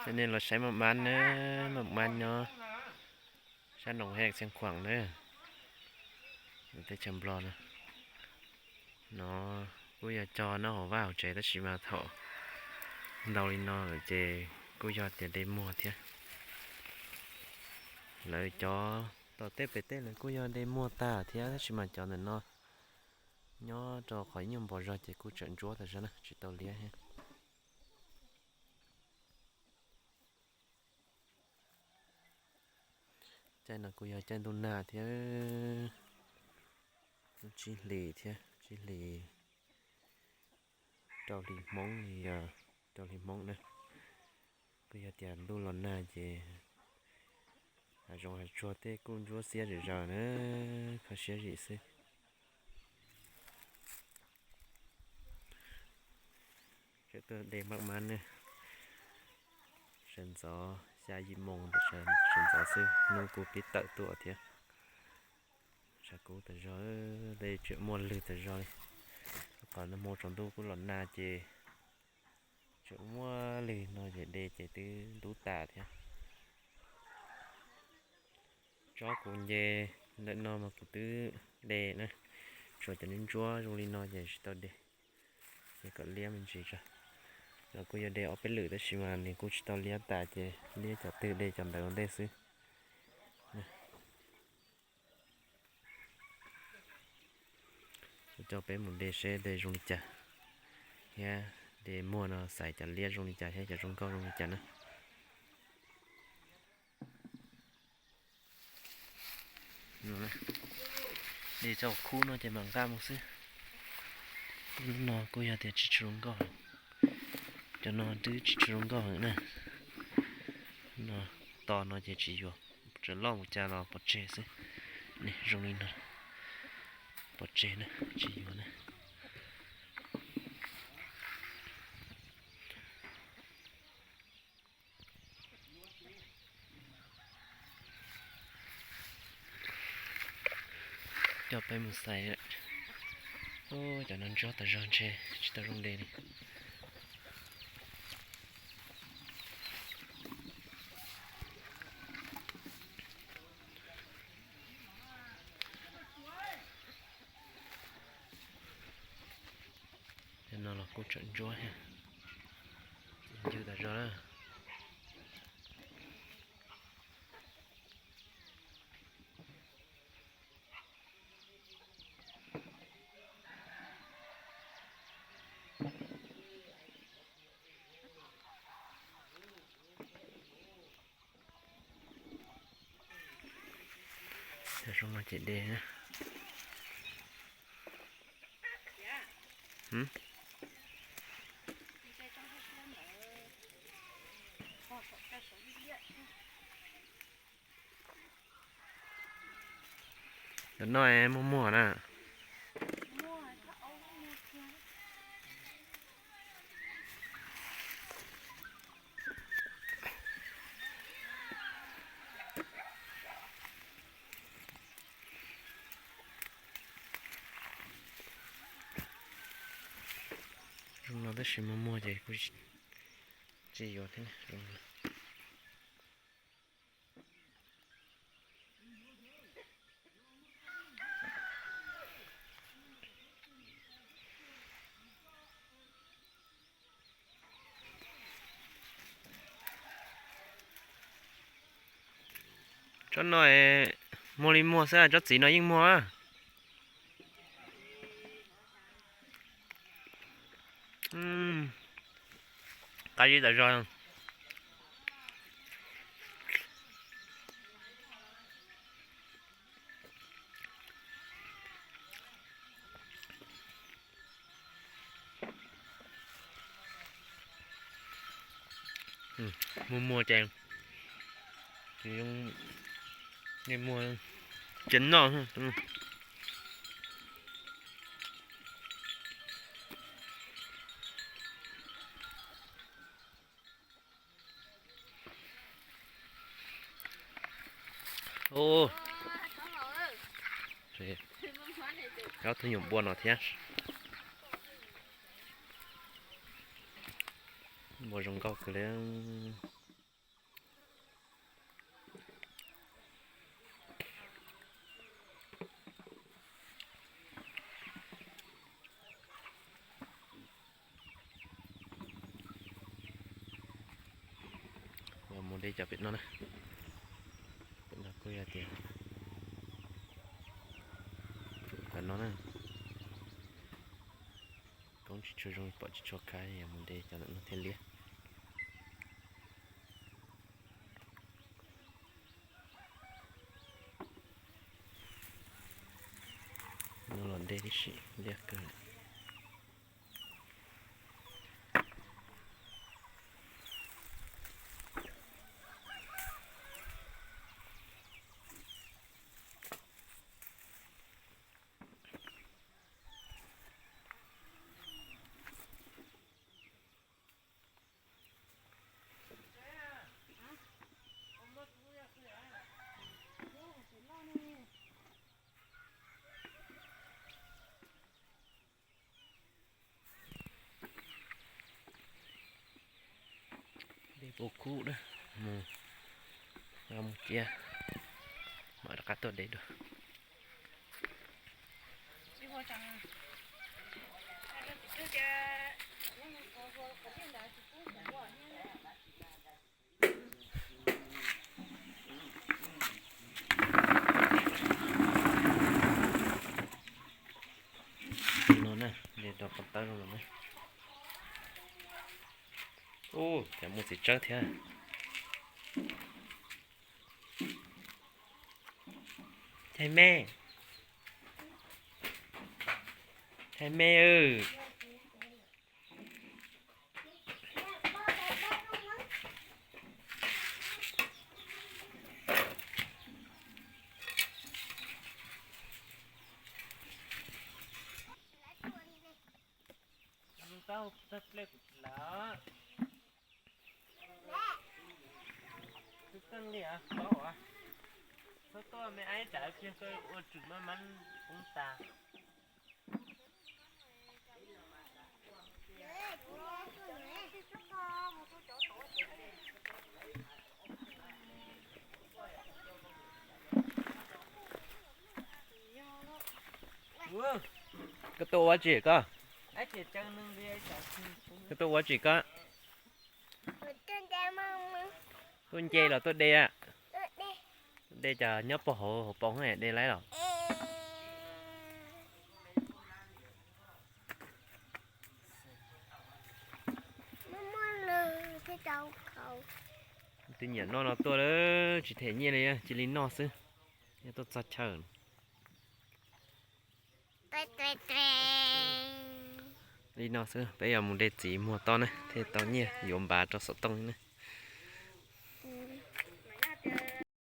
Coj nej los saib maj mab na, maj mab nyob sab Noom Hej Xeev Khuam na, teb chaws Nplog na. No kuj yog cog nyob hauv vaj hauv tsev tab sis mas thaum ntau li no lawm ces kuj yog tias de muag thiab. Lawv cov tom tej pem tej lawv kuj yog de muag tag thiab tab sis mas cov ntawm no nyob rau qhov nyuj npos zog ces kuj tseem ntsuab tas zog na, tsis tau liab thiab. Caij no kuj yog caij ntuj nag thiab, tsib hlis thiab, tsib hlis rau hli Hmoob li, rau hli Hmoob na. Kuj yog tias ntuj los nag ces hav zoov hav tsuag tej kuj ntsuab xiab zom zaws na, kho siab zim xwb. Tseem tuaj de maj mab ne, sawv ntxov xya yim moo, sawv ntxov xwb hnub kuj pib tawm tuaj thiab. Tshav kub tas zog, dej tseem muaj lwg tas zog li. Qhov no hmo tsaus ntuj kuj los nag ces tseem muaj lwg no ces de ces twb ntub tas thiab. Tsob kuv nce ntawm no mas kuv twb de na, tshuav cov ntsuab ntsuab zoo li no ces tsis tau de, ces kom liab me ntsis tso. Los kuj yog de ob peb lwm tab sis mas nws kuj tsis tau liab tas ces liab cov twg de cov ntawd ua ntej xwb. Kuv coj peb mus de seb de zoo li cas, thiab de muag no xaiv cov liab zoo li cas thiab cov zoo nkauj zoo li cas na. De txoj khub no ces mam nqa mus xwb. Lub no kuj yog tias tsis tshua zoo nkauj, cov no twb tsis tshua zoo nkauj heev na. No, to no ces tsis yuav, tseem loj mus cas los pov tseg xwb. Zoo li no, pov tseg na, tsis yuav na. Coj peb mus xaiv lawm. Cov no ntsuab tas zog ntshe tsis tau zoo de li. Cov no los kuj tseem ntsuab thiab, ncw tas zog na. Cov zoo no ces de na. Cov no muag muag na. Zoo no tab sis muag muag ces kuv tsis yuav thiab. Tsob no muag li muag xwb, tsob txiv no yeej muag. Qab zib tas zog. Muag muag ces, muag ces noj. Ob tug nyuam npua no thiab. Npua zoo nkauj kawg li. Deb cov pem no na, pem no kuj yog tias cov no na, koob tsis tshua zoo pom tsis tshua khav, yog mus de cov ntawm no thiaj liab. No los de tib si liab kawg. De puv kub na, mus, mus cia, mam rov qab tuaj de dua. No na, de rau qhov tawb no los na. Ub, cas muaj txiv tsawb thiab. Ntxhais me, ntxhais me. Tau tag ple kuv tsis lawm. Twb keej li os, txhob tuaj me aib, tsam ib pliag koj ua tsum maj mab poob tas. Koj tuaj ua tsi koj? Koj tuaj ua tsi koj? Tuaj nce los tuaj de? Tuaj de cov nyob puag hauv hauv paus de laib los? Tus nyiam noj no tuaj lawm, tsis them nyiaj li, cia li noj xwb. Yog tuaj txog chaw li no xwb, peb yuav mus de txiv muag tod ne thiaj tau nyiaj yuav npav rau xov tooj ne.